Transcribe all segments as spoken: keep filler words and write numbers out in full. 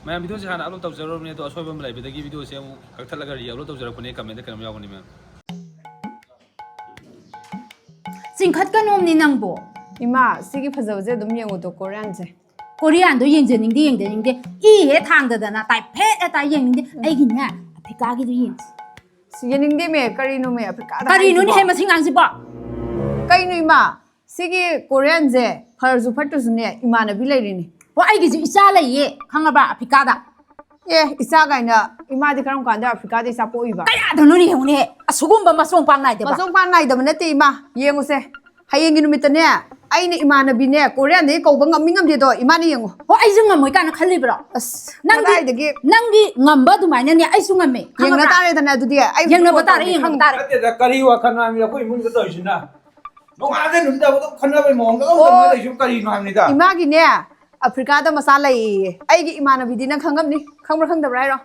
ꯃꯌꯥꯝ, ꯚꯤꯗꯤꯑꯣꯁꯦ ꯍꯥꯟꯅ ꯑꯞꯂꯣꯗ ꯇꯧꯖꯔꯨꯔꯕꯅꯦ, ꯑꯗꯣ ꯑꯁꯣꯏꯕ ꯑꯃ ꯂꯩꯕꯗꯒꯤ ꯚꯤꯗꯤꯑꯣꯁꯦ ꯑꯃꯨꯛ ꯀꯛꯊꯠꯂꯒ ꯔꯤ ꯑꯞꯂꯣꯗ ꯇꯧꯖꯔꯛꯄꯅꯦ꯫ ꯀꯃꯦꯟꯗ ꯀꯩꯅꯣꯝ ꯌꯥꯎꯕꯅꯦ, ꯃꯌꯥꯝ꯫ ꯆꯤꯡꯈꯠꯀꯅꯣꯝꯅꯤ ꯅꯪꯕꯣ꯫ ꯏꯃꯥ, ꯁꯤꯒꯤ ꯐꯖꯕꯁꯦ ꯑꯗꯨꯝ ꯌꯦꯡꯉꯨꯗꯣ, ꯀꯣꯔꯤꯌꯥꯟꯁꯦ꯫ ꯀꯣꯔꯤꯌꯥꯟꯗꯣ ꯌꯦꯡꯖꯅꯤꯡꯗꯦ, ꯌꯦꯡꯖꯅꯤꯡꯗꯦ꯫ ꯏ ꯍꯦꯛ ꯊꯥꯡꯗꯗꯅ ꯇꯥꯏꯐꯦꯠ ꯍꯦꯛ ꯇꯥꯏ, ꯌꯦꯡꯅꯤꯡꯗꯦ꯫ ꯎꯝ꯫ ꯑꯩꯒꯤꯅꯦ, ꯑꯐ꯭ꯔꯤꯀꯥꯒꯤꯗꯣ ꯌꯦꯡꯁꯤ꯫ ꯑꯁ, ꯌꯦꯡꯅꯤꯡꯗꯦꯃꯦ, ꯀꯔꯤꯅꯣꯃꯦ ꯑꯐ꯭ꯔꯤꯀꯥꯗ ꯀꯔꯤꯅꯣꯅꯦ ꯍꯥꯏꯁꯤꯕꯣ? ꯍꯦ, ꯃꯁꯤ ꯉꯥꯡꯁꯤꯕꯣ? ꯀꯩꯅꯣ ꯏꯃꯥ? ꯁꯤꯒꯤ ꯀꯣꯔꯤꯌꯥꯟꯁꯦ ꯐꯔꯁꯨ ꯐꯠꯇ꯭ꯔꯁꯨꯅꯦ, ꯏꯃꯥꯟꯅꯕꯤ ꯂꯩꯔꯤꯅꯤ꯫ ꯑꯣ, ꯑꯩꯒꯤꯁꯨ ꯏꯆꯥ ꯂꯩꯌꯦ, ꯈꯪꯉꯕ, ꯑꯐ꯭ꯔꯤꯀꯥꯗ꯫ ꯑꯦ, ꯏꯆꯥ ꯀꯥꯏꯅ, ꯏꯃꯥꯗꯤ ꯀꯔꯝ ꯀꯥꯟꯗ ꯑꯐ꯭ꯔꯤꯀꯥꯗ ꯏꯆꯥ ꯄꯣꯛꯏꯕ? ꯀꯌꯥꯗꯅꯣꯅꯦ ꯌꯦꯡꯉꯨꯅꯦ, ꯑꯁꯤꯒꯨꯝꯕ ꯃꯆꯣꯡ ꯄꯥꯛ ꯅꯥꯏꯗꯕ꯫ ꯃꯆꯣꯡ ꯄꯥꯛ ꯅꯥꯏꯗꯕ ꯅꯠꯇꯦ ꯏꯃꯥ, ꯌꯦꯡꯉꯨꯁꯦ꯫ ꯍꯌꯦꯡꯒꯤ ꯅꯨꯃꯤꯠꯇꯅꯦ, ꯑꯩꯅ ꯏꯃꯥꯟꯅꯕꯤꯅꯦ ꯀꯣꯔꯤꯌꯥꯟꯗꯒꯤ ꯀꯧꯕ ꯉꯝꯃꯤ ꯉꯝꯗꯦꯗꯣ ꯏꯃꯥꯅ ꯌꯦꯡꯉꯣ꯫ ꯑꯣ, ꯑꯩꯁꯨ ꯉꯝꯃꯣꯏ ꯀꯥꯏꯅ ꯈꯜꯂꯤꯕ꯭ꯔꯣ? ꯑꯁ, ꯅꯪꯒꯤ, ꯀꯗꯥꯏꯗꯒꯤ? ꯅꯪꯒꯤ ꯉꯝꯕ ꯑꯗꯨꯃꯥꯏꯅꯅꯦ ꯑꯩꯁꯨ ꯉꯝꯃꯦ, ꯌꯦꯡꯅ ꯈꯪꯉꯕ꯭ꯔꯥ? ꯇꯥꯔꯦꯗꯅ ꯑꯗꯨꯗꯤ꯫ ꯑꯩ ꯌꯦꯡꯅꯕ ꯚꯤꯗꯤꯑꯣ ꯇꯥꯔꯦ, ꯇꯧꯔꯗꯤ ꯌꯦꯡꯅꯕ ꯈꯪꯅꯤ꯫ ꯇꯥꯔꯦ꯫ ꯅꯠꯇꯦꯗ, ꯀꯔꯤ ꯋꯥꯈꯜꯅꯣ ꯍꯥꯏꯕꯅꯤꯗ ꯑꯩꯈꯣꯏ ꯏꯃꯨꯡꯗ ꯇꯧꯔꯤꯁꯤꯅ? ꯅꯣꯡꯉꯥꯟꯕꯗꯩ ꯅꯨꯃꯤꯠ ꯇꯥꯕꯗ ꯈꯠꯅꯕꯩ ꯃꯑꯣꯡꯗ ꯑꯗꯨꯝ ꯑꯣ꯫ ꯇꯧꯅ ꯂꯩꯁꯤꯕꯨ ꯀꯔꯤꯅꯣ ꯍꯥꯏꯕꯅꯤꯗ? ꯏꯃꯥꯒꯤꯅꯦ, ꯑꯐ꯭ꯔꯤꯀꯥꯗ ꯃꯆꯥ ꯂꯩꯌꯦꯌꯦ꯫ ꯑꯩꯒꯤ ꯏꯃꯥꯟꯅꯕꯤꯗꯤ ꯅꯪ ꯈꯪꯉꯝꯅꯤ꯫ ꯈꯪꯕ꯭ꯔꯥ ꯈꯪꯗꯕ꯭ꯔꯥ ꯍꯥꯏꯔꯣ?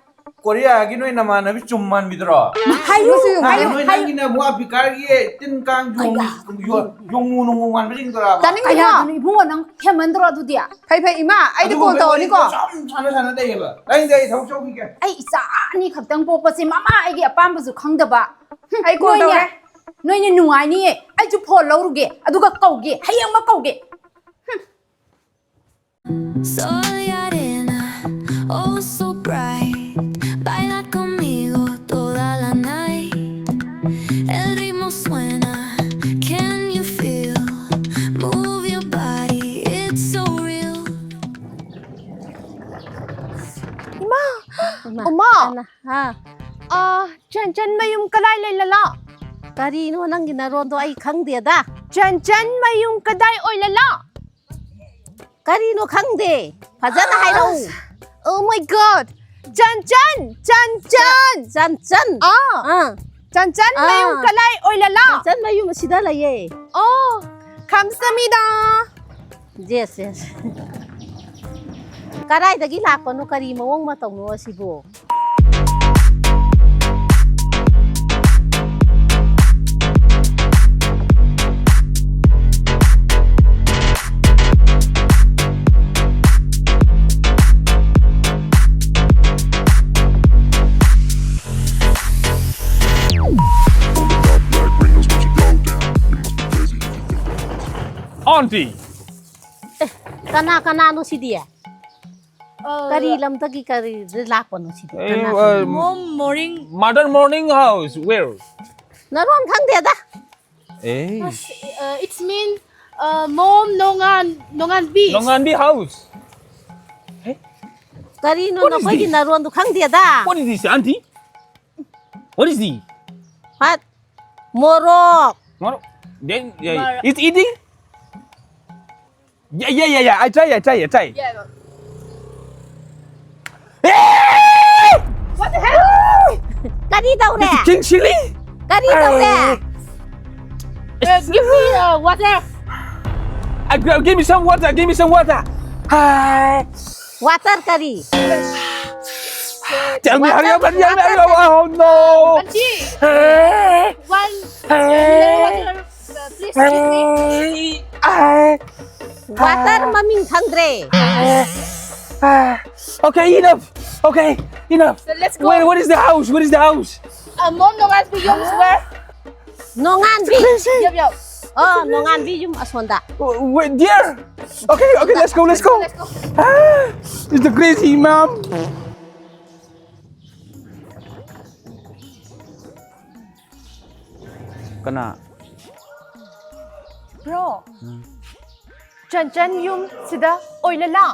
ꯀꯣꯔꯤꯌꯥꯒꯤ ꯅꯣꯏ ꯅꯃꯥꯟꯅꯕꯤ ꯆꯨꯝ ꯃꯥꯟꯕꯤꯗꯨꯔꯣ? ꯍꯥꯏꯌꯨ, ꯑꯃꯁꯨ ꯌꯦꯡꯉꯨ꯫ ꯍꯥꯏꯌꯨ, ꯅꯣꯏ ꯍꯥꯏꯌꯨ꯫ ꯅꯪꯒꯤꯅ ꯑꯃꯨꯛ ꯑꯐ꯭ꯔꯤꯀꯥꯒꯤ ꯇꯤꯟ ꯀꯥꯡ ꯌꯣꯡ-, ꯑꯌꯥ꯫ ꯌꯣ-, ꯌꯣꯡꯉꯨ ꯅꯣꯡꯉꯨ ꯃꯥꯟꯕꯁꯤꯡꯗꯨꯔꯥ? ꯇꯥꯅꯤꯡꯗꯦ ꯏꯃꯥ꯫ ꯀꯌꯥꯗꯅꯣ ꯏꯕꯨꯡꯉꯣ, ꯅꯪ ꯍꯦꯟꯃꯟꯗ꯭ꯔꯣ ꯑꯗꯨꯗꯤ? ꯐꯩ, ꯐꯩ, ꯏꯃꯥ, ꯑꯩꯗꯤ ꯑꯗꯨꯒꯨꯝꯕ ꯀꯣꯜ ꯇꯧꯔꯅꯤꯀꯣ꯫ ꯋꯥꯔꯤꯗꯣ ꯁꯨꯝ ꯁꯥꯟꯅ ꯁꯥꯟꯅ ꯂꯩꯌꯦꯕ꯫ ꯇꯥꯅꯤꯡꯗꯦ, ꯑꯩ ꯊꯕꯛ ꯆꯧꯈꯤꯒꯦ꯫ ꯑꯩ ꯏꯆꯥ ꯑꯅꯤ ꯈꯛꯇꯪ ꯄꯣꯛꯄꯁꯦ ꯃꯃꯥ ꯑꯩꯒꯤ ꯑꯄꯥꯝꯕꯁꯨ ꯈꯪꯗꯕ꯫ ꯍꯨꯝ, ꯑꯩ ꯀꯣꯜ ꯅꯣꯏꯅꯦ, ꯇꯧꯔꯦ꯫ ꯅꯣꯏꯅꯦ ꯅꯨꯡꯉꯥꯏꯅꯤꯌꯦ꯫ ꯑꯩꯁꯨ ꯐꯣꯟ ꯂꯧꯔꯨꯒꯦ, ꯑꯗꯨꯒ ꯀꯧꯒꯦ, ꯍꯌꯦꯡꯃꯛ ꯀꯧꯒꯦ꯫ Soy arena, oh so bright. Baila conmigo toda la night. El ritmo suena, can you feel? Move your body, it's so real. ꯏꯃꯥ! ꯏꯃꯥ, ꯎꯃꯥ! ꯀꯟꯅ, ꯍꯥ? ꯑꯥ, ꯆꯟꯆꯟ ꯃꯌꯨꯝ ꯀꯗꯥꯏ ꯂꯩꯂꯂꯥ? ꯀꯔꯤꯅꯣ ꯅꯪꯒꯤ ꯅꯔꯣꯟꯗꯣ ꯑꯩ ꯈꯪꯗꯦꯗ꯫ ꯆꯟꯆꯟ ꯃꯌꯨꯝ ꯀꯗꯥꯏ ꯑꯣꯏꯂꯂꯥ? ꯀꯔꯤꯅꯣ ꯈꯪꯗꯦ꯫ ꯐꯖꯅ ꯍꯥꯏꯔꯛꯎ꯫ ꯑꯁ, oh my God! Chanchan! Chanchan! Chanchan! ꯑꯥ꯫ ꯑꯥ꯫ ꯆꯟꯆꯟ ꯑꯥ꯫ ꯃꯌꯨꯝ ꯀꯗꯥꯏ ꯑꯣꯏꯂꯂꯥ? ꯆꯟꯆꯟ ꯃꯌꯨꯝ ꯑꯁꯤꯗ ꯂꯩꯌꯦ꯫ ꯑꯣ, ꯈꯝꯁꯃꯤꯗ꯫ Yes, yes. ꯀꯗꯥꯏꯗꯒꯤ ꯂꯥꯛꯄꯅꯣ? ꯀꯔꯤ ꯃꯑꯣꯡ ꯃꯇꯧꯅꯣ ꯑꯁꯤꯕꯨ? ꯑꯦ, ꯀꯅꯥ ꯀꯅꯥꯅꯣ ꯁꯤꯗꯤ? ꯀꯔꯤ ꯂꯝꯗꯒꯤ ꯀꯔꯤ ꯂꯥꯛꯄꯅꯣ ꯁꯤꯗꯤ? ꯑꯦ, ꯀꯅꯥ ꯑ, ꯀꯅꯥ? Mom Morning. Mother Morning House, where? ꯅꯔꯣꯟ ꯈꯪꯗꯦꯗ꯫ ꯑꯦ꯫ ꯑꯁ, ꯑ, it's mean, ꯑ, Mom ꯅꯣꯡꯉꯥꯟ-, ꯅꯣꯡꯉꯥꯟꯕꯤ꯫ ꯅꯣꯡꯉꯥꯟꯕꯤ house. ꯀꯔꯤꯅꯣ What is ꯅꯈꯣꯏꯒꯤ this? ꯅꯔꯣꯟꯗꯣ ꯈꯪꯗꯦꯗ? What is this, auntie? What is this? Hut, ꯃꯣꯔꯣꯛ꯫ ꯃꯣꯔꯣꯛ? Then, yeah, ꯃꯣꯔꯣꯛ꯫ It's eating? Yeah, yeah, yeah, yeah. I try, I try, I try. Yeah. Hey! What the hell? ꯀꯔꯤ ꯇꯧꯔꯦ? This is king chili? ꯀꯔꯤ ꯇꯧꯔꯦ? Uh, give me, uh, water. Uh, give me some water, give me some water. Hi. Water ꯀꯔꯤ? Tell me, hurry up, hurry up, hurry up. Oh, no. Auntie, one mineral water, uh, please give me. Water ꯃꯃꯤꯡ ꯈꯪꯗ꯭ꯔꯦ꯫ Okay, enough. Okay, enough. So let's go. Where, where is the house? Where is the house? Uh, Mom ꯅꯣꯡꯉꯥꯟꯕꯤ ꯌꯨꯝ ꯁꯤꯗ꯫ ꯅꯣꯡꯉꯥꯟꯕꯤ꯫ ꯌꯞ, ꯌꯞ꯫ ꯑꯣ, ꯅꯣꯡꯉꯥꯟꯕꯤ ꯌꯨꯝ ꯑꯁꯣꯟꯗ꯫ Oh, wait, dear. Okay, okay, let's go, let's go. Let's go, let's go. Ah, it's the crazy mom. ꯀꯅꯥ? Bro, ꯎꯝ꯫ ꯆꯟꯆꯟ ꯌꯨꯝ ꯁꯤꯗ ꯑꯣꯏꯂꯥ ꯂꯥ?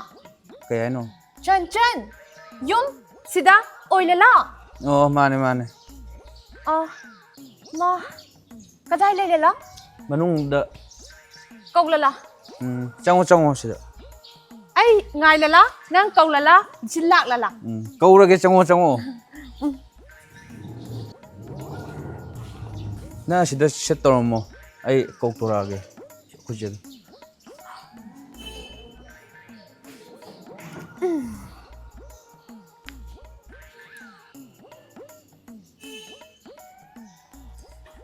ꯀꯩ ꯍꯥꯏꯅꯣ? ꯆꯟꯆꯟ ꯌꯨꯝ ꯁꯤꯗ ꯑꯣꯏꯂꯥ ꯂꯥ? ꯑꯣ, ꯃꯥꯅꯦ, ꯃꯥꯅꯦ꯫ ꯑ, ꯃꯥ ꯀꯗꯥꯏ ꯂꯩꯂꯥ ꯂꯥ? ꯃꯅꯨꯡꯗ꯫ ꯀꯧꯂꯥ ꯂꯥ? ꯎꯝ, ꯆꯪꯉꯣ, ꯆꯪꯉꯣ ꯁꯤꯗ꯫ ꯑꯩ ꯉꯥꯏꯂꯥ ꯂꯥ, ꯅꯪ ꯀꯧꯂꯥ ꯂꯥ, ꯖꯤꯜꯂꯥꯛꯂꯥ ꯂꯥ? ꯎꯝ, ꯀꯧꯔꯒꯦ, ꯆꯪꯉꯣ, ꯆꯪꯉꯣ꯫ ꯎꯝ꯫ ꯅꯪ ꯑꯁꯤꯗ set ꯇꯧꯔꯝꯃꯣ, ꯑꯩ ꯀꯧꯊꯣꯔꯛꯑꯒꯦ ꯑꯩꯈꯣꯏ ꯆꯦꯗꯣ꯫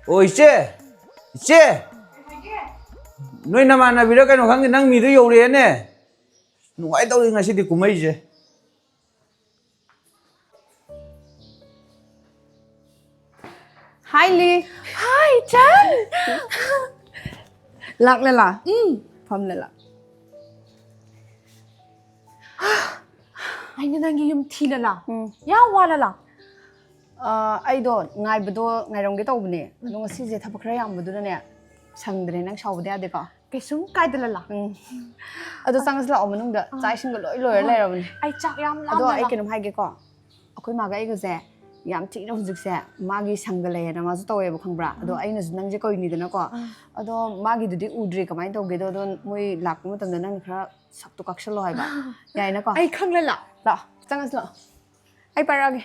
ꯑꯣ, ꯏꯆꯦ! ꯏꯆꯦ! ꯅꯣꯏ ꯅꯃꯥꯟꯅꯕꯤꯔ ꯀꯩꯅꯣ ꯈꯪꯗꯦ, ꯅꯪ ꯃꯤꯗꯣ ꯌꯧꯔꯛꯑꯦꯅꯦ꯫ ꯅꯨꯡꯉꯥꯏꯗꯧꯔꯤ ꯉꯁꯤꯗꯤ ꯀꯨꯝꯍꯩꯁꯦ꯫ Hi, ꯂꯤ꯫ Hi, ꯏꯆꯟ꯫ ꯂꯥꯛꯂꯦ ꯂꯥ? ꯎꯝ꯫ ꯐꯝꯂꯂ꯫ ꯑꯩꯅ ꯅꯪꯒꯤ ꯌꯨꯝ ꯊꯤꯂꯂ꯫ ꯎꯝ꯫ ꯌꯥꯝ ꯋꯥꯂꯂ꯫ ꯑꯩꯗꯣ ꯉꯥꯏꯕꯗꯣ ꯉꯥꯏꯔꯝꯒꯦ ꯇꯧꯕꯅꯦ, ꯑꯗꯣ ꯉꯁꯤꯁꯦ ꯊꯕꯛ ꯈꯔ ꯌꯥꯝꯕꯗꯨꯅꯅꯦ ꯁꯪꯗ꯭ꯔꯦ꯫ ꯅꯪ ꯁꯥꯎꯕꯗꯤ ꯌꯥꯗꯦꯀꯣ꯫ ꯀꯩꯁꯨꯝ ꯀꯥꯏꯗꯂꯂ꯫ ꯎꯝ꯫ ꯑꯗꯣ ꯆꯪꯉꯁꯤ ꯂꯥꯛꯑꯣ, ꯃꯅꯨꯡꯗ ꯆꯥꯛ ꯏꯁꯤꯡꯒ ꯂꯣꯏ ꯂꯣꯏꯔ ꯂꯩꯔꯕꯅꯦ꯫ ꯑꯩ ꯆꯥꯛ ꯌꯥꯝ ꯑꯗꯣ ꯑꯩ ꯂꯥꯝꯃꯦꯕ꯫ ꯀꯩꯅꯣꯝ ꯍꯥꯏꯒꯦꯀꯣ, ꯑꯩꯈꯣꯏ ꯃꯥꯒ ꯑꯩꯒꯁꯦ ꯌꯥꯝ ꯊꯤꯅ ꯍꯧꯖꯤꯛꯁꯦ ꯃꯥꯒꯤ ꯁꯪꯒ ꯂꯩꯌꯦꯅ ꯃꯥꯁꯨ ꯇꯧꯋꯦꯕ, ꯈꯪꯕ꯭ꯔꯥ? ꯑꯗꯣ ꯑꯩꯅꯁꯨ ꯅꯪꯁꯦ ꯀꯧꯏꯅꯤꯗꯅꯀꯣ꯫ ꯑꯗꯣ ꯃꯥꯒꯤꯗꯨꯗꯤ ꯎꯗ꯭ꯔꯤ, ꯀꯃꯥꯏꯅ ꯇꯧꯒꯦꯗꯣ? ꯑꯗꯣ ꯃꯣꯏ ꯂꯥꯛꯄ ꯃꯇꯝꯗ ꯅꯪꯅ ꯈꯔ ꯁꯛꯇꯣ ꯀꯛꯁꯜꯂꯣ ꯍꯥꯏꯕ꯫ ꯌꯥꯏꯅꯀꯣ? ꯑꯩ ꯈꯪꯂꯂ꯫ ꯂꯥꯛꯑꯣ, ꯆꯪꯉꯁꯤ ꯂꯥꯛꯑꯣ꯫ ꯑꯩ ꯄꯥꯏꯔꯛꯑꯒꯦ꯫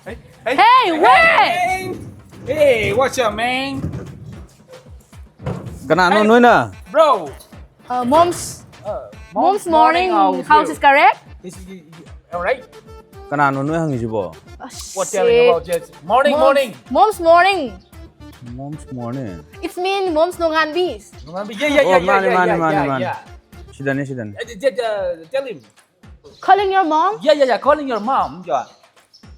Hey, hey, Hey, wait! Hey, what's up, man? ꯀꯅꯥꯅꯣ ꯅꯣꯏꯅ? Bro, Uh, mom's uh, mom's morning how house you? Is correct? Is it, all right? ꯀꯅꯥꯅꯣ ꯅꯣꯏ ꯍꯪꯉꯤꯁꯤꯕꯣ? What telling about this? Morning, Mom's, morning. Mom's morning. Mom's morning. It's mean mom's ꯅꯣꯡꯉꯥꯟꯕꯤ. Remember? Yeah, yeah, yeah, Oh, yeah, mani, yeah, mani, yeah, mani, yeah, mani. yeah. Sidani, sidani. Uh, j- j- uh, tell him. Calling your mom? Yeah, yeah, yeah. Calling your mom. Yeah.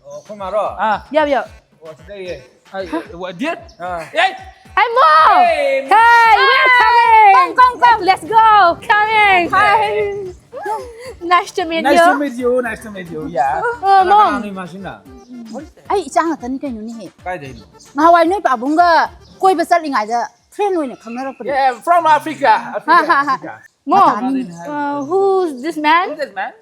Oh, come on. Ah, Yeah, yeah. what's the day? Uh, what, dear? Ah. Hey. Hi, mom! Hey, Hey, we're coming! Come, come, come! Let's go! Coming! Hi! Nice to meet Nice you. to meet you. Nice to meet you. Yeah. Oh, mom. Imagine. ꯑꯩ ꯏꯆꯥ ꯉꯥꯛꯇꯅꯤ ꯀꯩꯅꯣꯅꯦꯍꯦ꯫ ꯀꯥꯏꯗꯩꯅꯣ? ꯉꯍꯥꯟꯋꯥꯏ ꯅꯣꯏ ꯄꯥꯕꯨꯡꯒ ꯀꯣꯏꯕ ꯆꯠꯂꯤꯉꯩꯗ friend ꯑꯣꯏꯅ ꯈꯪꯅꯔꯛꯄꯅꯦ꯫ Yeah, from Africa. Africa. Ha, ha, ha. Africa. Mom, Matanin. Uh, who's this man? Who's this man?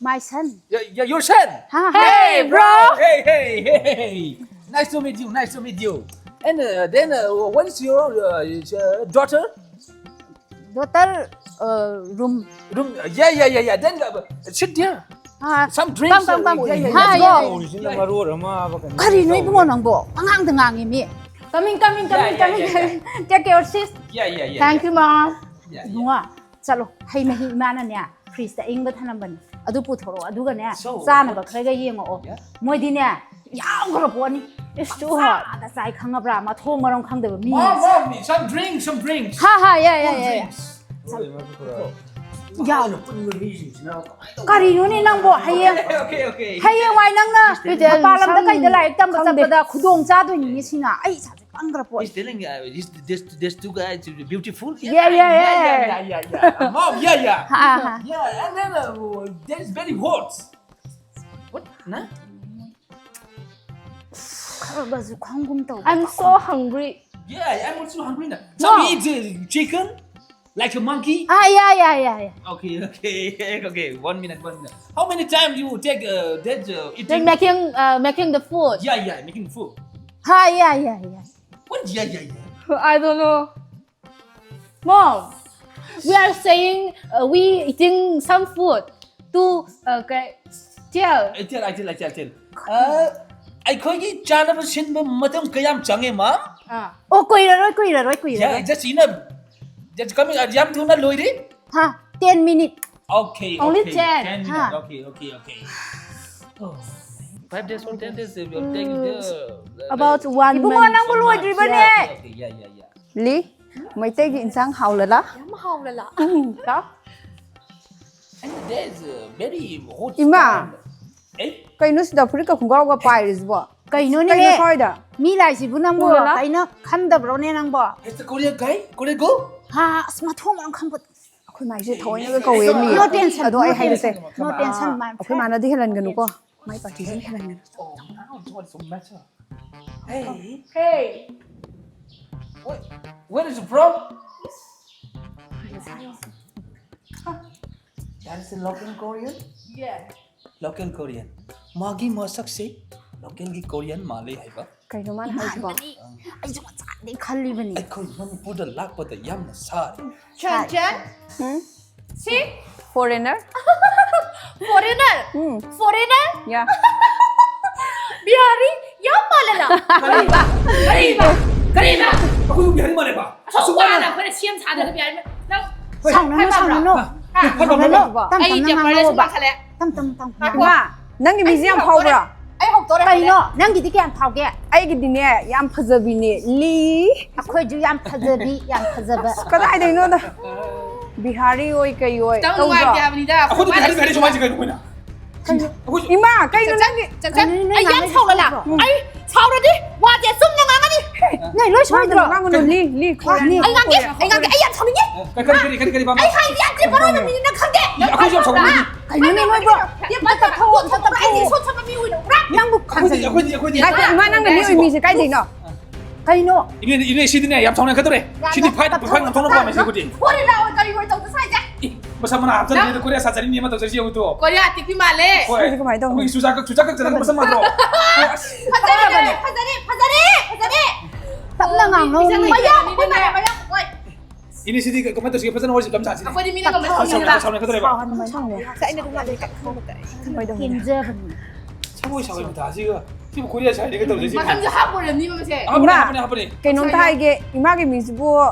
My son. Yeah, yeah, your son. Ha, ha. Hey, bro! Hey, hey, hey, hey. Nice to meet you. Nice to meet you. And uh, then, uh, what's your uh, uh, daughter? Daughter, uh, room. Room. Uh, yeah, yeah, yeah, yeah. Then uh, sit there. Ah, Some drinks. Come, come, come. Uh, yeah, yeah, Ha, yeah. yeah, Oh, yeah. sino marurama ba kanya? ꯀꯔꯤꯅꯣ ꯏꯕꯨꯡꯉꯣ ꯅꯪꯕꯣ? ꯄꯉꯥꯡꯗ ꯉꯥꯡꯉꯤ ꯃꯤ꯫ Coming, coming, coming, Yeah, yeah, coming. yeah, yeah. Take care, sis. Yeah, yeah, yeah. Thank you, mom. Yeah, yeah. ꯏꯕꯨꯡꯉꯣ, ꯆꯠꯂꯣ꯫ ꯍꯩ ꯃꯍꯤ ꯏꯃꯥꯅꯅꯦ fridgeꯇ ꯑꯏꯪꯕ ꯊꯅꯝꯕꯅꯤ꯫ ꯑꯗꯨ ꯄꯨꯊꯣꯔꯛꯑꯣ꯫ ꯑꯗꯨꯒꯅꯦ, So, ꯆꯥꯅꯕ ꯈꯔꯒ ꯌꯦꯡꯉꯛꯑꯣ꯫ Yeah. ꯃꯣꯏꯗꯤꯅꯦ, ꯌꯥꯝꯈ꯭ꯔ ꯄꯣꯠꯅꯤ꯫ It's too hot. ꯆꯥꯗ ꯆꯥꯏ ꯈꯪꯉꯕ꯭ꯔꯥ? ꯃꯊꯣꯡ ꯃꯔꯝ ꯈꯪꯗꯕ ꯃꯤ꯫ Mom, mom, some drinks, some drinks. Ha, ha, yeah, yeah, yeah, yeah. Drinks. ꯌꯥꯎ꯫ ꯀꯔꯤꯅꯣꯅꯦ ꯅꯪꯕꯣ? ꯍꯌꯦꯡ, okay, okay, okay. ꯍꯌꯦꯡꯋꯥꯏ ꯅꯪꯅ ꯃꯄꯥꯟ ꯂꯝꯗ ꯀꯩꯗ ꯂꯥꯏꯔꯤꯛ ꯇꯝꯕ ꯆꯠꯄꯗ ꯈꯨꯗꯣꯡ ꯆꯥꯗꯣꯏꯅꯤꯅꯦ ꯁꯤꯅ꯫ ꯑꯩ ꯏꯁꯥꯁꯦ ꯄꯪꯈ꯭ꯔ ꯄꯣꯠꯅꯤ꯫ He's telling, uh, he's, this, this two guys beautiful. Yeah, yeah, yeah, yeah, yeah, yeah. Mom, yeah, yeah. Yeah, and then, uh, that is very hot. What? Nah? ꯈꯔꯒꯁꯨ ꯈꯪꯒꯨꯝ ꯇꯧꯕ꯫ I'm so hungry. Yeah, I'm also hungry now. Shall we eat, uh, chicken? Like a monkey? Ah, yeah, yeah, yeah, yeah. Okay, okay, okay. One minute, one minute. How many time you take, uh, that, uh, eating? Then making, uh, making the food. Yeah, yeah, making food. Ha, yeah, yeah, yeah. What? Yeah, yeah, yeah. I don't know. Mom, we are saying, uh, we eating some food to, uh, okay, tell. I tell, I tell, I tell, I tell. Uh, ꯑꯩꯈꯣꯏꯒꯤ ꯆꯥꯅꯕ ꯁꯤꯟꯕ ꯃꯇꯝ ꯀꯌꯥꯝ ꯆꯪꯉꯦ, ma'am? ꯑꯥ꯫ ꯑꯣ, ꯀꯨꯏꯔꯔꯣꯏ, ꯀꯨꯏꯔꯔꯣꯏ, ꯀꯨꯏꯔꯔꯣꯏ꯫ Yeah, just enough. Just coming, uh, ꯌꯥꯝ ꯊꯨꯅ ꯂꯣꯏꯔꯦ꯫ ꯍꯥ, ten minute. Okay, only okay, ten. Ten minutes. ꯍꯥ꯫ Okay, okay, okay. Oh, five days or ten days, uh, we'll take the, uh, about one month. ꯏꯕꯨꯡꯉꯣ, ꯅꯪꯕꯨ ꯂꯣꯏꯗ꯭ꯔꯤꯕꯅꯦ꯫ Yeah, okay, okay, yeah, yeah, yeah. ꯂꯤ, ꯃꯩꯇꯩꯒꯤ ꯏꯟꯁꯥꯡ ꯍꯥꯎꯂꯂꯥ? ꯌꯥꯝ ꯍꯥꯎꯂꯂꯥ? ꯎꯝ, ꯆꯥꯎ꯫ And there's, uh, very hot ꯏꯃꯥ! Style. ꯑꯦ? ꯀꯩꯅꯣ ꯁꯤꯗ ꯐꯨꯔꯤꯠꯀ ꯈꯣꯡꯒ꯭ꯔꯥꯎꯒ ꯄꯥꯏꯔꯤꯁꯤꯕꯣ? ꯀꯩꯅꯣꯅꯦ? ꯀꯩꯅꯣ ꯁ꯭ꯋꯥꯏꯗ? ꯃꯤ ꯂꯥꯛꯏꯁꯤꯕꯨ ꯅꯪꯕꯨ ꯎꯔꯂꯥ? ꯀꯩꯅꯣ ꯈꯟꯗꯕ꯭ꯔꯣꯅꯦ ꯅꯪꯕꯣ? It's the Korean guy? Korean girl? ꯍꯥ, ꯑꯁ, ꯃꯊꯣꯡ ꯃꯔꯝ ꯈꯪꯕ꯫ ꯑꯩꯈꯣꯏ ꯃꯥꯏꯁꯦ ꯊꯑꯣꯏꯅꯒ ꯀꯧꯋꯦ ꯃꯤ꯫ No tension, ꯑꯗꯣ ꯑꯩ no ꯍꯥꯏꯒꯦꯁꯦ꯫ Tension, no tension, my friend. ꯑꯩꯈꯣꯏ ꯃꯥꯅꯗꯤ ꯍꯦꯜꯍꯟꯒꯅꯨꯀꯣ꯫ ꯃꯥꯏ ꯄꯥꯔꯇꯤꯁꯤꯅ ꯍꯦꯜꯍꯟꯒꯅꯨ꯫ Oh, now it's what's the matter? Hey. Hey. Where, where is it from? That is a local Korean? Yeah. Local Korean. ꯃꯥꯒꯤ ꯃꯁꯛꯁꯦ local ꯒꯤ Korean ꯃꯥꯜꯂꯦ ꯍꯥꯏꯕ꯫ ꯀꯩꯅꯣ ꯃꯥꯅ ꯍꯥꯏꯁꯤꯕꯣ? ꯏꯃꯥꯟꯅꯕꯤ, ꯑꯩꯁꯨ ꯉꯁꯥꯏꯗꯩ ꯈꯜꯂꯤꯕꯅꯤ꯫ ꯑꯩꯈꯣꯏ ꯃꯅꯤꯄꯨꯔꯗ ꯂꯥꯛꯄꯗ ꯌꯥꯝꯅ ꯁꯥꯔꯦ꯫ ꯁꯥꯏ꯫ ꯆꯟꯆꯟ? ꯎꯝ? ꯁꯤ? Foreigner? Foreigner? ꯎꯝ꯫ Foreigner? Yeah. ꯕꯤꯍꯥꯔꯤ ꯌꯥꯝ ꯃꯥꯜꯂꯦꯅ꯫ ꯀꯔꯤꯕ? ꯀꯔꯤꯕ? ꯀꯔꯤꯕ? ꯑꯩꯈꯣꯏꯕꯨ ꯕꯤꯍꯥꯔꯤ ꯃꯥꯜꯂꯦꯕ? ꯑꯁꯨꯛ ꯋꯥꯅ ꯑꯩꯈꯣꯏꯅ ꯁꯦꯝ ꯁꯥꯗꯅ ꯕꯤꯍꯥꯔꯤ ꯅꯪ ꯁꯥꯎꯅꯨ, ꯍꯥꯏꯕ꯭ꯔꯣ? ꯁꯥꯎꯅꯨ꯫ ꯍꯥ? ꯇꯝ ꯇꯝꯅ ꯉꯥꯡꯉꯣꯕ꯫ ꯑꯩ ꯇꯦꯝꯄꯔꯦꯆꯔꯁꯨ ꯋꯥꯡꯈꯠꯂꯦ꯫ ꯇꯝ ꯇꯝ ꯇꯝ꯫ ꯉꯥꯏꯈꯣ꯫ ꯏꯃꯥ, ꯅꯪꯒꯤ ꯃꯤꯁꯦ ꯌꯥꯝ ꯐꯥꯎꯕ꯭ꯔꯥ? ꯑꯩ ꯍꯧꯗꯣꯔꯦ꯫ ꯀꯩꯅꯣ? ꯅꯪꯒꯤꯗꯤ ꯀꯌꯥꯝ ꯐꯥꯎꯒꯦ? ꯑꯩꯒꯤꯗꯤꯅꯦ, ꯌꯥꯝ ꯐꯖꯕꯤꯅꯦ꯫ ꯂꯤ꯫ ꯑꯩꯈꯣꯏꯁꯨ ꯌꯥꯝ ꯐꯖꯕꯤ, ꯌꯥꯝ ꯐꯖꯕ꯫ ꯀꯗꯥꯏꯗꯩꯅꯣꯗ? ꯕꯤꯍꯥꯔꯤ ꯑꯣꯏ ꯀꯩ ꯑꯣꯏ ꯈꯤꯇꯪ ꯇꯧꯗ꯭ꯔꯣ? ꯅꯨꯡꯉꯥꯏꯇꯦ ꯍꯥꯏꯕꯅꯤꯗ꯫ ꯑꯩꯈꯣꯏꯗꯤ ꯕꯤꯍꯥꯔꯤ ꯕꯤꯍꯥꯔꯤ ꯁꯨꯃꯥꯏꯅ ꯀꯩꯅꯣ ꯑꯩꯈꯣꯏꯅ? ꯏꯃꯥ ꯀꯩꯅꯣ ꯅꯪꯒꯤ ꯆꯟꯆꯟ, ꯑꯩ ꯌꯥꯝ ꯁꯥꯎꯒꯠꯂ꯫ ꯑꯩ ꯁꯥꯎꯔꯗꯤ ꯋꯥꯁꯦ ꯆꯨꯝꯅ ꯉꯥꯡꯉꯅꯤ꯫ ꯅꯣꯏ ꯂꯣꯏ ꯁꯣꯏꯗ꯭ꯔꯣ? ꯉꯥꯡꯒꯅꯨ ꯂꯤ ꯂꯤ ꯈꯣ ꯂꯤ꯫ ꯑꯩ ꯉꯥꯡꯒꯦ, ꯑꯩ ꯉꯥꯡꯒꯦ, ꯑꯩ ꯌꯥꯝ ꯁꯥꯎꯅꯤꯡꯉꯤ꯫ ꯀꯔꯤ ꯀꯔꯤ ꯀꯔꯤ ꯀꯔꯤ ꯄꯥꯝꯕ? ꯑꯩ ꯍꯥꯏꯗꯤ ꯌꯥꯝ ꯊꯤ ꯃꯔꯣꯏ ꯑꯃ ꯃꯤꯅ ꯈꯪꯗꯦ꯫ ꯑꯩꯈꯣꯏꯁꯨ ꯌꯥꯝ ꯁꯥꯎꯅꯤꯡꯉꯤ꯫ ꯀꯩꯅꯣꯅꯦ ꯅꯣꯏꯕꯣ? ꯑꯩꯁꯦ ꯁꯣꯠ ꯁꯣꯠꯄ ꯃꯤ ꯑꯣꯏꯅ ꯎꯕ꯭ꯔꯥ? ꯅꯪꯕꯨ ꯑꯩꯈꯣꯏꯗꯤ ꯈꯟꯖꯜꯂꯤ꯫ ꯑꯩꯈꯣꯏꯗꯤ ꯑꯩꯈꯣꯏꯗꯤ ꯉꯥꯏꯈꯣ ꯏꯃꯥ ꯅꯪꯅ ꯅꯣꯛꯏ ꯃꯤꯁꯦ ꯀꯥꯏꯗꯩꯅꯣ? ꯀꯩꯅꯣ? ꯏꯅꯦ ꯏꯅꯦ ꯁꯤꯗꯤꯅꯦ ꯌꯥꯝ ꯁꯥꯎꯅꯤꯡꯉꯛꯀꯗꯧꯔꯦ꯫ ꯁꯤꯗꯤ ꯐꯥꯏꯠ ꯐꯥꯏꯠ ꯉꯝꯊꯣꯛꯅꯕ ꯄꯥꯝꯃꯦ ꯁꯤꯕꯨꯗꯤ꯫ ꯍꯣꯔꯦꯟ ꯂꯥꯛꯑꯣ ꯀꯔꯤ ꯑꯣꯏ ꯇꯧꯗ ꯁꯥꯏꯁꯦ? ꯏ, ꯃꯁꯝ ꯃꯅꯥ ꯍꯥꯞꯆꯜꯂꯤꯗ ꯀꯣꯔꯤꯌꯥ ꯁꯥꯖꯔꯤꯅꯤ ꯑꯃ ꯇꯧꯖꯔꯤꯁꯤ ꯌꯦꯡꯉꯨ ꯇꯣ꯫ ꯀꯣꯔꯤꯌꯥ ꯇꯤꯛꯄꯤ ꯃꯥꯜꯂꯦ꯫ ꯍꯣꯏ꯫ ꯁꯤꯗꯤ ꯀꯃꯥꯏꯅ ꯇꯧꯅꯤ? ꯑꯩꯈꯣꯏꯒꯤ ꯆꯨꯖꯥꯛ ꯀꯛ ꯆꯨꯖꯥꯛ ꯀꯛ ꯆꯨꯖꯥꯛ ꯃꯁꯝ ꯃꯥꯟꯗ꯭ꯔꯣ? ꯑꯁ, ꯐꯖꯔꯦ, ꯐꯖꯔꯦ, ꯐꯖꯔꯦ, ꯐꯖꯔꯦ꯫ ꯇꯞꯅ ꯉꯥꯡꯅꯧ꯫ ꯃꯌꯥꯝ ꯑꯩꯈꯣꯏ ꯃꯥꯜꯂꯦ, ꯃꯌꯥꯝ꯫ ꯍꯣꯏ꯫ ꯏꯅꯦ ꯁꯤꯗꯤ ꯀꯃꯥꯏꯅ ꯇꯧꯁꯤꯒꯦ ꯐꯖꯅ ꯋꯥꯔꯤꯁꯤ ꯀꯝ ꯁꯥꯁꯤꯅꯦ꯫ ꯑꯩꯈꯣꯏꯗꯤ ꯃꯤꯅ ꯀꯃꯦꯟ ꯁꯥꯎꯅꯤꯡ- ꯇꯧꯁꯤꯟꯅꯕ꯫ ꯁꯥꯎꯅꯤꯡꯉꯛꯀꯗꯧꯔꯦꯕ꯫ ꯁꯥꯎꯍꯟꯕ ꯁꯥꯎꯅꯤꯡꯉꯦ꯫ ꯁꯦ, ꯑꯩꯅ ꯑꯗꯨꯝ ꯉꯥꯡꯕ ꯀꯩꯝ ꯈꯪꯗꯦ꯫ ꯍꯦꯟꯖꯕꯅꯤ꯫ ꯁꯒꯣꯏ ꯁꯥꯎꯕꯩ ꯃꯇꯥꯁꯤꯒ ꯁꯤꯕꯨ ꯀꯣꯔꯤꯌꯥ ꯁꯥꯏꯅꯦꯒ ꯇꯧꯖꯩꯁꯤ꯫ ꯃꯁꯝꯁꯨ ꯍꯥꯞꯄꯣꯔꯝꯅꯤꯕ ꯃꯁꯦ꯫ ꯍꯥꯞꯄꯅꯦ ꯏꯃꯥ, ꯍꯥꯞꯄꯅꯦ ꯍꯥꯞꯄꯅꯦ꯫ ꯀꯩꯅꯣꯝꯇ ꯍꯥꯏꯒꯦ, ꯏꯃꯥꯒꯤ ꯃꯤꯡꯁꯤꯕꯨ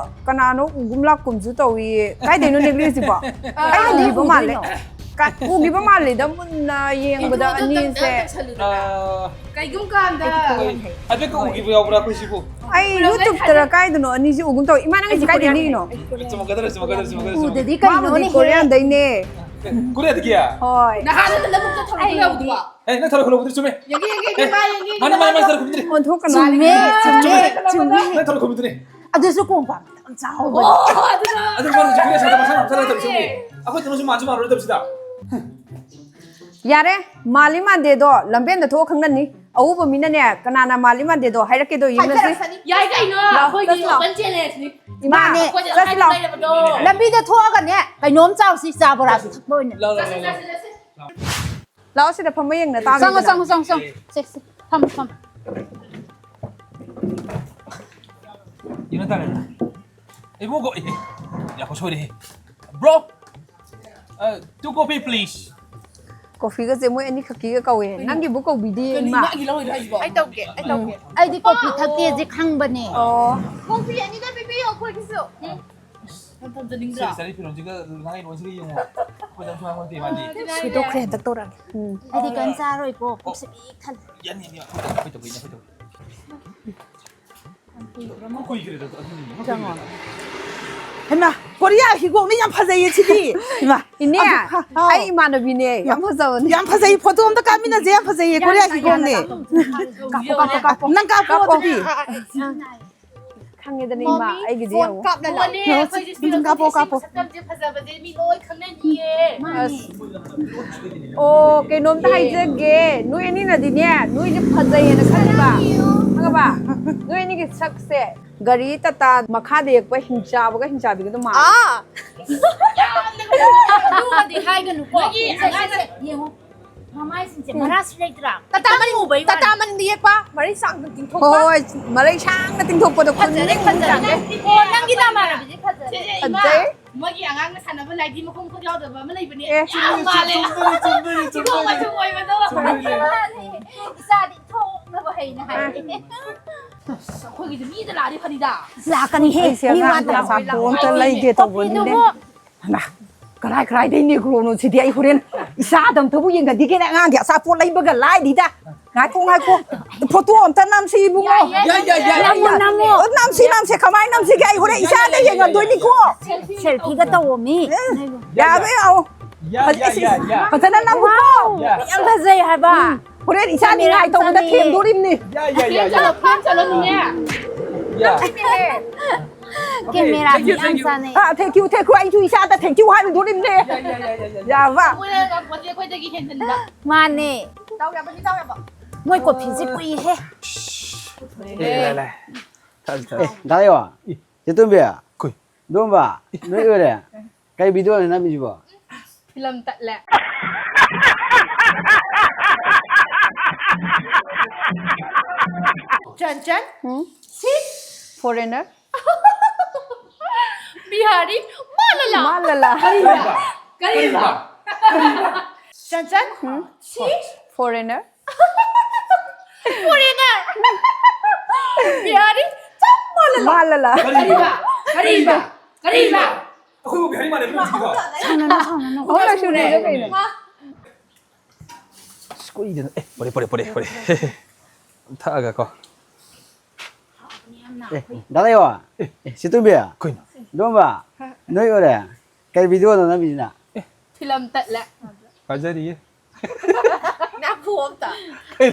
ꯀꯅꯥꯅꯣ ꯎꯒꯨꯝ ꯂꯥꯛꯀꯨꯝꯁꯨ ꯇꯧꯏ꯫ ꯀꯥꯏꯗꯩꯅꯣ ꯅꯦꯛꯂꯤꯁꯤꯕꯣ? ꯑꯩ ꯎꯈꯤꯕ ꯃꯥꯜꯂꯦ꯫ ꯀ- ꯎꯈꯤꯕ ꯃꯥꯜꯂꯦꯗ ꯃꯨꯟꯅ ꯌꯦꯡꯕꯗ ꯑꯅꯤꯁꯦ꯫ ꯑꯥ, ꯀꯩꯒꯨꯝꯕ ꯀꯥꯟꯗ ꯍꯥꯏꯐꯦꯠꯀ ꯎꯈꯤꯕ ꯌꯥꯎꯕ꯭ꯔꯥ ꯑꯩꯈꯣꯏ ꯁꯤꯕꯨ? ꯑꯩ YouTube-ꯇꯔ ꯀꯥꯏꯗꯅꯣ ꯑꯅꯤꯁꯦ ꯎꯒꯨꯝ ꯇꯧꯏ꯫ ꯏꯃꯥ ꯅꯪꯒꯤꯁꯦ ꯀꯥꯏꯗꯩ ꯅꯤꯛꯏꯅꯣ? ꯆꯨꯝꯃꯛꯀꯗꯧꯔꯦ ꯆꯨꯝꯃꯛꯀꯗꯧꯔꯦ ꯆꯨꯝꯃꯛꯀꯗꯧꯔꯦ꯫ ꯎꯗꯗꯤ ꯃꯥꯕꯨꯗꯤ ꯀꯩꯅꯣꯅꯦ? ꯀꯣꯔꯤꯌꯥꯗꯩꯅꯦ꯫ ꯀꯣꯔꯤꯌꯥꯗꯒꯤ? ꯍꯣꯏ꯫ ꯅꯍꯥꯟ ꯅꯪꯅ ꯂꯧꯕꯨꯛꯇ ꯊꯧꯔꯛꯄ ꯌꯥꯎꯕꯗꯨꯕꯣ? ꯑꯦ ꯅꯪ ꯊꯔꯣꯏ ꯈꯨꯜꯂꯧꯕꯗꯨ ꯆꯨꯝꯃꯦ꯫ ꯌꯦꯡꯒꯦ ꯌꯦꯡꯒꯦ ꯑꯦ, ꯏꯃꯥ ꯌꯦꯡꯒꯦ꯫ ꯃꯥꯅꯦ ꯃꯥꯅꯦ ꯃꯥꯅꯦ ꯊꯔꯣꯏ ꯈꯨꯜꯂꯝꯗ꯭ꯔꯦ꯫ ꯑꯣꯟꯊꯣꯛꯀꯅꯨ꯫ ꯆꯨꯝꯃꯦ, ꯆꯨꯝꯃꯦ, ꯆꯨꯝꯃꯦ꯫ ꯅꯪ ꯊꯔꯣꯏ ꯈꯨꯜꯂꯝꯗ꯭ꯔꯦ꯫ ꯑꯗꯨꯁꯨ ꯀꯣꯡꯄꯥꯟ ꯌꯥꯝ ꯆꯥꯎꯕꯅꯦ꯫ ꯑꯣ ꯑꯗꯨꯅ꯫ ꯑꯗꯨ ꯃꯥꯅ ꯍꯧꯖꯤꯛ ꯀꯣꯔꯤꯌꯥ ꯁꯥꯏꯠꯇ ꯃꯁꯥꯅ ꯃꯁꯥꯅ ꯇꯧꯔꯤꯁꯤꯕꯨ꯫ ꯑꯩꯈꯣꯏ ꯇꯧꯔꯁꯨ ꯃꯥꯟꯁꯨ ꯃꯥꯟꯅꯔꯣꯏꯗꯕꯁꯤꯗ꯫ ꯌꯥꯔꯦ, ꯃꯥꯜꯂꯤ ꯃꯥꯟꯗꯦꯗꯣ ꯂꯝꯕꯦꯟꯗ ꯊꯣꯛꯑ ꯈꯪꯅꯅꯤ꯫ ꯑꯎꯕ ꯃꯤꯅꯅꯦ ꯀꯅꯥꯅ ꯃꯥꯜꯂꯤ ꯃꯥꯟꯗꯦꯗꯣ ꯍꯥꯏꯔꯛꯀꯦꯗꯣ ꯌꯦꯡꯅꯁꯤ꯫ ꯌꯥꯏ ꯀꯩꯅꯣ ꯂꯥꯎ, ꯑꯩꯈꯣꯏꯒꯤ ꯆꯠꯁꯤ ꯂꯥꯎ꯫ Open Challenge-ꯅꯤ꯫ ꯏꯃꯥꯅꯦ, ꯑꯩꯈꯣꯏꯗꯤ ꯆꯠꯁꯤ ꯂꯥꯎ꯫ ꯂꯩꯔꯕꯗꯣ꯫ ꯂꯝꯕꯤꯗ ꯊꯣꯛꯑꯒꯅꯦ ꯀꯩꯅꯣꯝ ꯆꯥꯎꯁꯤ, ꯆꯥ ꯕꯣꯔꯥꯁꯨ ꯊꯛꯄ ꯑꯣꯏꯅ꯫ ꯂꯥꯎ ꯂꯥꯎ ꯆꯠꯁꯤ ꯂꯥꯎ꯫ ꯆꯠꯁꯤ ꯆꯠꯁꯤ꯫ ꯂꯥꯛꯑꯣ ꯁꯤꯗ ꯐꯝꯃ ꯌꯦꯡꯅ ꯇꯥꯕꯅꯤꯗꯅ꯫ ꯆꯪꯉꯣ, ꯆꯪꯉꯣ, ꯆꯪꯉꯣ, ꯆꯪꯉꯣ꯫ ꯁꯦ, ꯁꯦ, ꯐꯝꯃꯣ, ꯐꯝꯃꯣ꯫ ꯌꯦꯡꯅ ꯇꯥꯔꯦ꯫ ꯏꯕꯨꯡꯉꯣ, ꯑꯦ, ꯌꯥꯈꯣ ꯁꯣꯏꯔꯦꯍꯦ꯫ Bro, uh, two coffee please. ꯀꯣꯐꯤꯒꯁꯦ ꯃꯣꯏ ꯑꯅꯤꯈꯛꯀꯤꯒ ꯀꯧꯋꯦ꯫ ꯅꯪꯒꯤꯕꯨ ꯀꯧꯕꯤꯗꯦ ꯀꯩꯅꯣ ꯏꯃꯥ꯫ ꯏꯃꯥꯒꯤ ꯂꯧꯔꯤꯔꯣ ꯍꯥꯏꯁꯤꯕꯣ? ꯑꯩ ꯇꯧꯒꯦ, ꯑꯩ ꯇꯧꯒꯦ꯫ ꯑꯩꯗꯤ ꯀꯣꯐꯤ ꯊꯛꯇꯦꯁꯦ ꯈꯪꯕꯅꯦ꯫ ꯑꯣ꯫ ꯀꯣꯐꯤ ꯑꯅꯤꯒ ꯄꯤꯕꯤꯌꯣ ꯑꯩꯈꯣꯏꯒꯤꯁꯨ꯫ ꯎꯝ꯫ ꯅꯪ ꯊꯝꯖꯅꯤꯡꯗ꯭ꯔꯣ? ꯁꯤ ꯆꯥꯔꯤ ꯐꯤꯔꯣꯜꯁꯤꯒ ꯅꯪꯒꯤ ꯂꯣꯟꯁꯤꯒ ꯌꯦꯡꯉꯣ꯫ ꯑꯩꯈꯣꯏꯗ ꯁꯨꯃꯥꯏ ꯍꯣꯏ ꯃꯥꯗꯤ꯫ ꯁꯣꯏꯗꯣꯛꯈ꯭ꯔꯦ ꯍꯟꯗꯛ ꯇꯧꯔꯛꯑꯒꯦ꯫ ꯎꯝ꯫ ꯑꯩꯗꯤ ꯀꯩꯝ ꯆꯥꯔꯣꯏꯀꯣ, ꯄꯨꯛꯁꯦ ꯄꯤꯛ ꯊꯜꯂꯦ꯫ ꯌꯥꯅꯤ, ꯌꯥꯅꯤ, ꯑꯩꯈꯣꯏ ꯇꯧ-, ꯑꯩꯈꯣꯏ ꯇꯧꯕꯩꯅꯦ, ꯑꯩꯈꯣꯏ ꯇꯧꯕꯩꯅꯦ꯫ ꯀꯨꯏꯈ꯭ꯔꯦꯗ, ꯑꯗꯨꯅꯤꯅꯦ, ꯑꯩꯈꯣꯏ ꯇꯧꯕꯩꯅꯦ꯫ ꯍꯩꯃꯥ, ꯀꯣꯔꯤꯌꯥ ꯍꯤꯒꯣꯛꯅꯤ, ꯌꯥꯝ ꯐꯖꯩꯌꯦ ꯁꯤꯗꯤ꯫ ꯍꯩꯃꯥ, ꯏꯅꯦ, ꯑꯗꯨ, ꯍꯥ, ꯍꯥꯎ꯫ ꯑꯩ ꯏꯃꯥꯟꯅꯕꯤꯅꯦ, ꯌꯥꯝ ꯐꯖꯕꯅꯦ꯫ ꯌꯥꯝ ꯐꯖꯩ, ꯐꯣꯇꯣ ꯑꯝꯇ ꯀꯥꯞꯃꯤꯟꯅꯁꯦ, ꯌꯥꯝ ꯐꯖꯩꯌꯦ ꯀꯣꯔꯤꯌꯥ ꯍꯤꯒꯣꯛꯅꯦ꯫ ꯀꯥꯞꯄꯣ, ꯀꯥꯞꯄꯣ, ꯀꯥꯞꯄꯣ꯫ ꯅꯪ ꯀꯥꯞꯄꯣ ꯀꯥꯞꯄꯣ꯫ ꯑꯗꯨꯗꯤ꯫ ꯈꯪꯉꯦꯗꯅ, ꯏꯃꯥ, ꯃꯣꯃꯤ, ꯑꯩꯒꯤꯗꯤ ꯐꯣꯟ ꯌꯦꯡꯉꯣ꯫ ꯀꯥꯞꯂ ꯂꯥꯛꯑꯣ꯫ ꯃꯣꯃꯤ, ꯑꯩꯈꯣꯏꯁꯦ ꯁꯤꯔꯝ ꯀꯥꯞꯄꯣ, ꯁꯤꯕ ꯀꯥꯞꯄꯣ꯫ ꯁꯛꯇꯝꯁꯦ ꯐꯖꯕꯁꯦ ꯃꯤ ꯂꯣꯏ ꯈꯪꯅꯅꯤꯌꯦ꯫ ꯑꯁ꯫ ꯑꯣ, ꯀꯩꯅꯣꯝꯇ ꯍꯥꯏꯖꯒꯦ꯫ ꯅꯣꯏ ꯑꯅꯤꯅꯗꯤꯅꯦ, ꯅꯣꯏꯁꯦ ꯐꯖꯩꯌꯦꯅ ꯈꯜꯂꯤꯕ꯫ ꯈꯪꯉꯕ? ꯅꯣꯏ ꯑꯅꯤꯒꯤ ꯁꯛꯁꯦ ꯒꯥꯔꯤ ꯇꯥꯇꯥ ꯃꯈꯥꯗ ꯌꯦꯛꯄ ꯍꯤꯡꯆꯥꯕꯒ ꯍꯤꯡꯆꯥꯕꯤꯒꯗꯣ ꯃꯥꯜꯂꯦ꯫ ꯑꯥ! ꯌꯥꯝꯅ ꯐꯖꯕ ꯑꯗꯨꯒꯗꯤ ꯍꯥꯏꯒꯅꯨꯀꯣ꯫ ꯅꯣꯏꯒꯤ ꯑꯉꯥꯡꯁꯦ ꯌꯦꯡꯉꯣ꯫ ꯃꯃꯥꯏꯁꯤꯡꯁꯦ ꯎꯝ꯫ ꯃꯔꯥꯁꯨ ꯂꯩꯇ꯭ꯔꯥ? ꯇꯥꯇꯥ ꯃꯅꯤ-, ꯎꯕꯩ ꯇꯥꯇꯥ ꯋꯥꯅꯤ꯫ ꯃꯅꯤꯗ ꯌꯦꯛꯄ ꯃꯔꯩ ꯁꯥꯡꯅ ꯇꯤꯡꯊꯣꯛꯄ꯫ ꯍꯣꯏ, ꯍꯣꯏ, ꯃꯔꯩ ꯁꯥꯡꯅ ꯇꯤꯡꯊꯣꯛꯄꯗꯣ ꯐꯖꯔꯦ, ꯈꯨꯟꯅꯤꯡ ꯐꯖꯔꯦ꯫ ꯆꯪꯉꯦ꯫ ꯑꯣ, ꯅꯪꯒꯤ ꯅꯃꯥꯟꯅꯕꯤꯁꯦ ꯐꯖꯔꯦ꯫ ꯁꯦ, ꯁꯦ, ꯏꯃꯥ, ꯐꯖꯩ꯫ ꯃꯣꯏꯒꯤ ꯑꯉꯥꯡꯅ ꯁꯥꯟꯅꯕ ꯂꯥꯏꯗꯤ ꯃꯈꯣꯡ ꯃꯈꯨꯠ ꯌꯥꯎꯗꯕ ꯑꯃ ꯂꯩꯕꯅꯦ꯫ ꯑꯦ꯫ ꯌꯥꯝ ꯃꯥꯜꯂꯦ꯫ ꯆꯨꯝꯗꯣꯏꯅꯤ, ꯆꯨꯝꯗꯣꯏꯅꯤ, ꯆꯨꯝꯗꯣꯏꯅꯤ꯫ ꯏꯆꯥꯗꯤ ꯊꯣꯛꯅꯕ ꯍꯩꯅ ꯍꯥꯏ꯫ ꯑꯁ, ꯑꯩꯈꯣꯏꯒꯤꯁꯨ ꯃꯤꯗ ꯂꯥꯛꯑꯗꯤ ꯐꯅꯤꯗ꯫ ꯂꯥꯛꯀꯅꯤꯍꯦ꯫ ꯑꯩꯁꯦ ꯃꯤ ꯑꯉꯥꯡ ꯋꯥꯠꯇ꯭ꯔꯥ? ꯑꯆꯥꯄꯣꯠ ꯑꯝꯇ ꯂꯩꯒꯦ ꯇꯧꯕꯅꯤꯅꯦ꯫ ꯀꯣꯐꯤꯗꯨꯕꯨ ꯍꯩꯃꯥ, ꯀꯔꯥꯏ ꯀꯔꯥꯏꯗꯩ ꯅꯦꯒ꯭ꯔꯣꯅꯣ ꯁꯤꯗꯤ? ꯑꯩ ꯍꯣꯔꯦꯟ ꯏꯆꯥꯗ ꯑꯝꯇꯕꯨ ꯌꯦꯡꯍꯟꯈꯤꯒꯦꯅꯦ꯫ ꯑꯉꯥꯡꯒꯤ ꯑꯆꯥꯄꯣꯠ ꯂꯩꯕꯒ ꯂꯥꯏꯔꯤꯗ꯫ ꯉꯥꯏꯈꯣ, ꯉꯥꯏꯈꯣ꯫ ꯐꯣꯇꯣ ꯑꯝꯇ ꯅꯝꯁꯤ ꯏꯕꯨꯡꯉꯣ꯫ ꯌꯥꯏ, ꯌꯥꯏ, ꯌꯥꯏ, ꯌꯥꯏ, ꯅꯝꯃꯣ, ꯌꯥꯏ, ꯅꯝꯃꯣ꯫ ꯌꯥꯏ꯫ ꯑꯣ, ꯅꯝꯁꯤ, ꯅꯝꯁꯤ꯫ ꯀꯃꯥꯏꯅ ꯅꯝꯁꯤꯒꯦ? ꯑꯩ ꯍꯣꯔꯦꯟ ꯏꯆꯥꯗ ꯌꯦꯡꯍꯟꯗꯣꯏꯅꯤꯀꯣ꯫ ꯁꯦꯜꯐꯤꯒ ꯇꯧꯑꯣ ꯃꯤ꯫ ꯑꯦ, ꯌꯥꯏ, ꯌꯥꯕ ꯌꯥꯏ꯫ ꯌꯥꯎ꯫ ꯌꯥꯏ, ꯐꯖ-, ꯌꯥꯏ, ꯌꯥꯏ, ꯌꯥꯏ꯫ ꯐꯖꯅ ꯅꯝꯃꯨꯀꯣ꯫ ꯋꯥꯎ, ꯌꯥꯏ꯫ ꯌꯥꯝ ꯐꯖꯩ ꯍꯥꯏꯕ꯫ ꯎꯝ꯫ ꯍꯣꯔꯦꯟ ꯏꯆꯥ ꯀꯦꯃꯦꯔꯥ ꯅꯤꯡꯉꯥꯏ ꯇꯧꯕꯗ ꯆꯥꯅꯩꯌꯦ꯫ ꯊꯦꯝꯗꯣꯔꯤꯕꯅꯤ꯫ ꯌꯥꯏ, ꯌꯥꯏ, ꯌꯥꯏ, ꯌꯥꯏ꯫ ꯐꯤꯂꯝ ꯆꯠꯂꯣ, ꯐꯤꯂꯝ ꯆꯠꯂꯣ, ꯅꯤꯅꯦ꯫ ꯌꯥꯏ꯫ ꯀꯦꯃꯦꯔꯥ ꯊꯦꯡꯀ꯭ꯌꯨ, ꯃꯌꯥꯝ ꯊꯦꯡꯀ꯭ꯌꯨ꯫ ꯆꯥꯅꯩ꯫ ꯑꯥ, ꯊꯦꯡꯀ꯭ꯌꯨ, ꯊꯦꯡꯀ꯭ꯌꯨ꯫ ꯑꯩꯁꯨ ꯏꯆꯥꯗ ꯊꯦꯡꯀ꯭ꯌꯨ ꯍꯥꯏꯔꯨꯗꯣꯔꯤꯕꯅꯦ꯫ ꯌꯥꯏ, ꯌꯥꯏ, ꯌꯥꯏ, ꯌꯥꯏ, ꯌꯥꯏ꯫ ꯌꯥꯕ꯫ ꯃꯣꯏꯅ ꯉꯝꯄꯣꯠꯇꯦ ꯑꯩꯈꯣꯏꯗꯒꯤ ꯍꯦꯟꯖꯤꯟꯕ꯫ ꯃꯥꯅꯦ꯫ ꯗꯥꯎ ꯌꯥꯕꯅꯤ, ꯗꯥꯎ ꯌꯥꯕ꯫ ꯃꯣꯏ ꯀꯣꯐꯤꯁꯦ ꯀꯨꯏꯍꯦ꯫ ꯂꯩ, ꯂꯩ, ꯂꯩ꯫ ꯊꯛꯑꯁꯤ, ꯊꯛꯑꯁꯤ꯫ ꯑꯦ, ꯗꯥ ꯂꯩꯋꯥ꯫ ꯏ꯫ ꯆꯦ ꯇꯣꯝꯕꯤ꯫ ꯀꯨꯏ꯫ ꯗꯣꯝꯕ꯫ ꯅꯣꯏ ꯑꯣꯏꯔꯦ꯫ ꯀꯩ ꯚꯤꯗꯤꯑꯣꯅꯣ ꯅꯝꯃꯤꯁꯤꯕꯣ? ꯐꯤꯂꯝ ꯇꯠꯂꯦ꯫ ꯆꯟꯆꯟ? ꯎꯝ? ꯁꯤ? Foreigner? ꯕꯤꯍꯥꯔꯤ? ꯃꯥꯂꯂꯥ? ꯃꯥꯂꯂꯥ? ꯀꯔꯤꯕ? ꯀꯔꯤꯕ? ꯆꯟꯆꯟ? ꯎꯝ? ꯁꯤ? Foreigner? Foreigner? ꯕꯤꯍꯥꯔꯤ? ꯆꯞ ꯃꯥꯂꯂꯥ? ꯃꯥꯂꯂꯥ? ꯀꯔꯤꯕ? ꯀꯔꯤꯕ? ꯀꯔꯤꯕ? ꯑꯩꯈꯣꯏꯕꯨ ꯕꯤꯍꯥꯔꯤ ꯃꯥꯜꯂꯦ, ꯑꯩꯈꯣꯏ ꯃꯆꯤꯟꯗꯣ꯫ ꯁꯥꯎꯅꯅꯨ, ꯁꯥꯎꯅꯅꯨ꯫ ꯑꯍꯨꯝꯂꯛ ꯁꯨꯔꯦ ꯑꯗꯨ ꯀꯩꯅꯣ? ꯃꯥ ꯑꯁ, ꯀꯨꯏꯗꯅ꯫ ꯑꯦ, ꯄꯣꯔꯦ, ꯄꯣꯔꯦ, ꯄꯣꯔꯦ, ꯄꯣꯔꯦ꯫ ꯊꯛꯑꯒ ꯀꯣ꯫ ꯑꯦ, ꯗꯥ ꯂꯩꯌꯣ꯫ ꯑꯦ, ꯁꯤ ꯇꯨꯝꯕꯤ꯫ ꯀꯩꯅꯣ? ꯏꯗꯣꯝꯕ, ꯅꯣꯏ ꯑꯣꯏꯔꯦ꯫ ꯀꯩ ꯚꯤꯗꯤꯑꯣꯅꯣ ꯅꯝꯃꯤꯁꯤꯅ? ꯐꯤꯂꯝ ꯇꯠꯂꯦ꯫ ꯐꯖꯔꯤꯌꯦ꯫ ꯅꯥꯈꯣ ꯑꯝꯇ꯫ ꯀꯩ